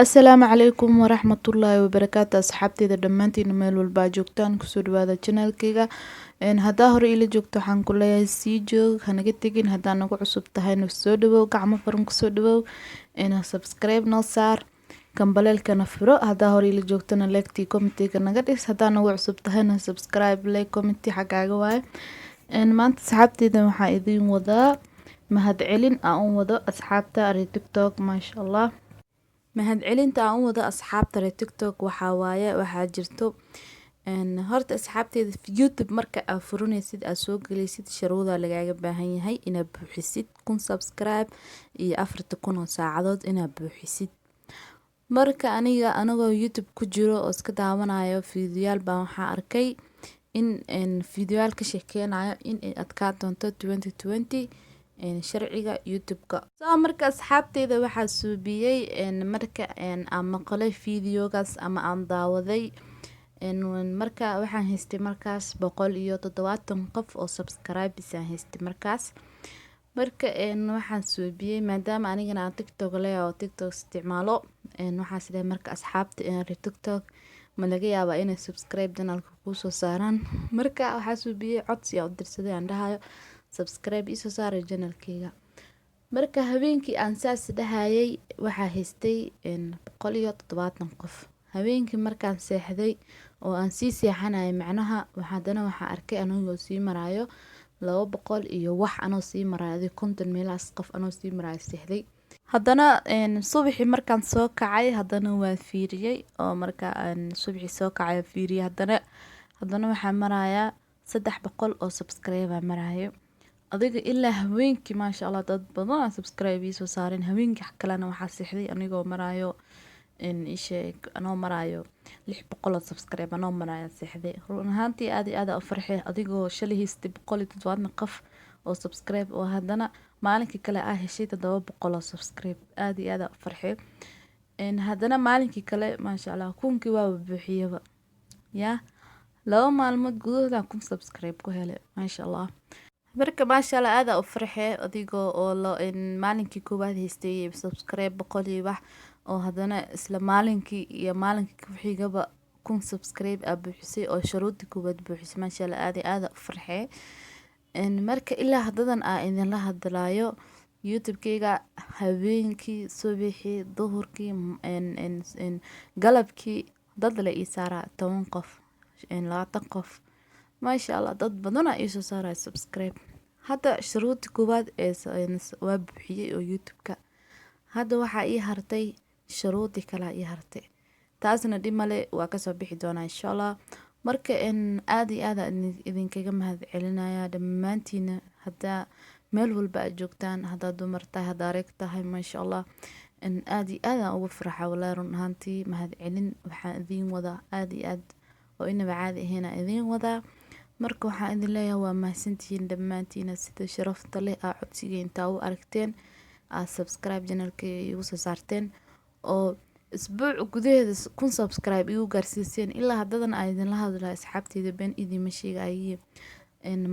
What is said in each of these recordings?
Asalaamu calaykum waraxmatullaahi wabarakaatu. Asxaabteyda dhammaantiin meel walba aad joogtaan, kusoo dhawaada channelkayga. Haddaa hore ila joogto, waxaan ku leeyahay sii joog, hanaga tegin. Haddaa nagu cusub tahayna, soo dhawow, gacmo furan kusoo dhawow, subscribe noo saar, gambaleelkana furo. Haddaa hore ila joogtana, like-tii, commentiga naga dhis. Haddaa nagu cusub tahayna, subscribe, like, comment xaggaaga waaye. Maanta asxaabteyda waxaa idiin wadaa mahadcelin aan u wado asxaabta reer TikTok. Maasha Allah, mahadcelinta aan u wado asxaabta reer TikTok waxaa waaye, waxaa jirto horta asxaabteyda, YouTube marka aad furanaysid, aad soo gelaysid, sharuudaa lagaaga baahan yahay inaad buuxisid: 1000 subscribe iyo 40,000 oo saacadood inaad buuxisid. Marka aniga anagoo YouTube ku jiro oo iska daawanayo fiidiyoyaal baan waxaa arkay in fiidiyoyaal ka sheekeynayo in ay adkaan doonto 2020 sharciga YouTube-ka. So marka asxaabteyda waxaa suubiyey, marka aan maqlay fiidiyogaas ama aan daawaday, marka waxaan haystay markaas 170 qof oo subscribers aan haystay markaas. Marka waxaan suubiyey, maadaama anigana aan TikTok leeyahay oo TikTok isticmaalo, waxaan is dhahay marka asxaabta reer TikTok ma laga yaabaa inay subscribe channelka kuusoo saaraan? Marka waxaa suubiyey codsi aan u dirsaday, aan dhahayo subscribe iisoo saaray channelkayga. Marka habeenkii aan saas dhahayay waxaa haystay 170 qof. Habeenkii markaan seexday oo aan sii seexanayay, macnaha haddana waxaa arkay anigoo sii maraayo 200 iyo wax, anoo sii maraayo adi 50 meelahaas qof anoo sii maraayo seexday. Haddana subaxii markaan soo kacay, haddana waa fiiriyey oo marka aan subaxii soo kacay fiiriyey, haddana waxaa marayaa 300 oo subscribe maraayo. Adiga ilaa haweenkii, maasha Allah, dad badan aa subscribe iisoo saareen. Haweenkii kalena waxaa seexday anigoo maraayo, isheeg, anoo maraayo 600 oo subscribe anoo maraayo seexday. Run ahaantii aad iyo aad aa u farxay, adigoo shalay haystay 170 qof oo subscribe oo haddana maalinkii kale aa heshay 700 oo subscribe. Aad iyo aad aa u farxay. Haddana maalinkii kale, maasha Allah, 1000-kii waaba buuxiyaba yaa, 2 maalmood gudahooda 1000 subscribe ku helay, maasha Allah. Marka maasha Allah, aad aa u farxay, adigoo oo maalinkii koowaad haystay subscribe 100 iyo wax oo haddana isla maalinkii iyo maalinkii ku xigaba 1000 subscribe aa buuxisay oo shuruudii koowaad buuxisay. Maasha Allah, aad iyo aad aa u farxay. Marka ilaa haddadan aa idinla hadlaayo, YouTube-kayga habeenkii, subaxii, duhurkii, galabkii dad la ii saaraa 10 qof, 20 qof. Maasha Allah, dad badan aa iisoo saaraya subscribe. Hadda shuruudii koowaad ee waa buuxiyey oo YouTube-ka. Hadda waxaa ii hartay shuruudii kale ii hartay, taasna dhib male, waa kasoo bixi doonaa insha Allah. Marka aad iyo aad aan idinkaga mahad celinaya dhammaantiina, haddaa meel walba aad joogtaan, haddaad dumar tahay, haddaa rag tahay, maasha Allah, aad iyo aad aan ugu farxa wallahi. Run ahaantii mahad celin waxaan idiin wadaa aad iyo aad oo inaba caadi ahayn aan idiin wadaa. Marka waxaan idin leeyahay waa mahadsantihiin dhammaantiina, sida sharafta leh aa codsiga intaa u aragteen aad subscribe channelka igu soo saarteen oo isbuuc gudaheeda 1000 subscribe igu gaarsiiseen. Ilaa haddadan aan idinla hadlayo, asxaabteyda, been idiima sheegaye,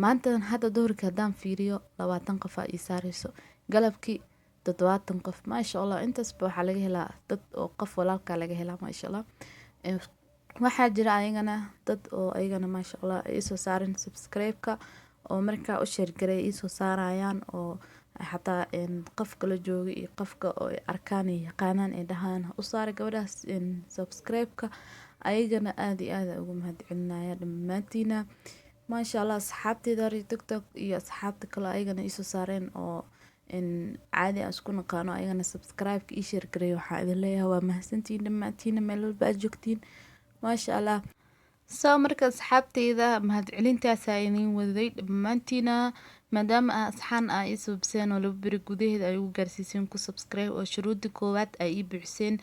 maanta hadda duhurkii haddaan fiiriyo, 20 qof aa ii saareyso, galabkii 70 qof. Maasha Allah, intaasba waxaa laga helaa dad oo qof walaalkaa laga helaa, maasha Allah. Waxaa jira ayagana dad oo ayagana, maasha Allah, iisoo saaren subscribe-ka oo markaa u share garay iisoo saarayaan, oo xataa qofka la jooga iyo qofka oo ay arkaan ay yaqaanaan ay dhahaan u saara gabadhaas subscribe-ka. Ayagana aad iyo aad ugu mahadcelinaya dhammaantiina, maasha Allah. Asxaabteyda reer TikTok iyo asxaabta kale ayagana iisoo saareen oo caadi aan isku naqaano, ayagana subscribe-ka ii share gareey, waxaan idin leeyahay waa mahadsantihiin dhammaantiina meel walba aad joogtiin, maasha Allah. So marka asxaabteyda, mahadcelintaasaa idin waday dhammaantiina, maadaama aa asxaan aa ii subseen oo 2 beri gudaheeda ay ugu gaarsiiseen ku subscribe oo shuruudii koowaad ay ii buuxiseen.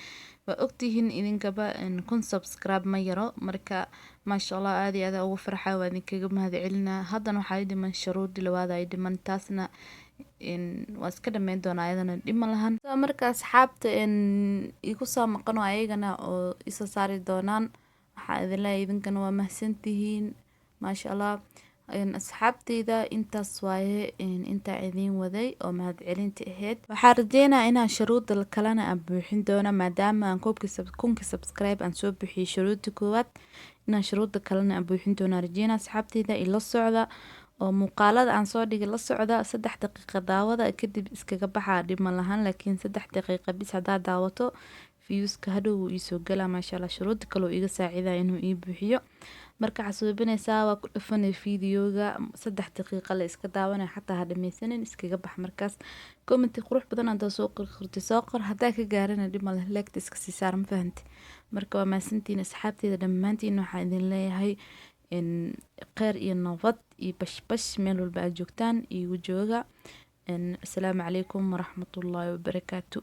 Waa ogtihiin idinkaba, 1000 subscribe ma yaro. Marka maasha Allah, aad iyo aad ugu farxa, waa idinkaga mahadcelinaa. Haddana waxaa ii dhiman shuruudii labaad aa ii dhiman, taasna waa iska dhameyn doonaa, ayadana dhib ma lahan. So marka asxaabta igu soo maqan oo ayagana oo isoo saari doonaan, waxaa idin leeyahay idinkana waa mahadsantihiin, maasha Allah. Asxaabteyda, intaas waaye intaa idiin waday oo mahadcelinta ahayd. Waxaan rajeynaa inaan shuruudda kalena aan buuxin doono, maadaama aan 1000-kii subscribe aan soo buuxiyey shuruudda koowaad, inaan shuruudda kalena aan buuxin doono rajeynaa. Asxaabteyda, ila socda oo muuqaalada aan soo dhigay la socda. 3 daqiiqa daawada, kadib iskaga baxaa, dhib ma lahan, laakiin 3 daqiiqa bis haddaa daawato, viewska hadhow wuu iisoo galaa, maasha Allah. Shuruudda kale oo iga saacidaya inuu ii buuxiyo. Marka waxaa suubinaysaa, waa ku dhafanay videoga, 3 daqiiqa la iska daawanaya, xataa ha dhameysanin, iskaga bax. Markaas commenti qurux badan haddaa soo qorqortay, soo qor. Haddaa ka gaarana, dhib ma leh, liketa iska sii saar, ma fahanti? Marka waa mahadsantihiin, asxaabteyda dhammaantiin. Waxaan idin leeyahay kheyr iyo nabad iyo bashbash meel walba aad joogtaan iigu jooga. Asalaamu calaykum waraxmatullaahi wabarakaatu.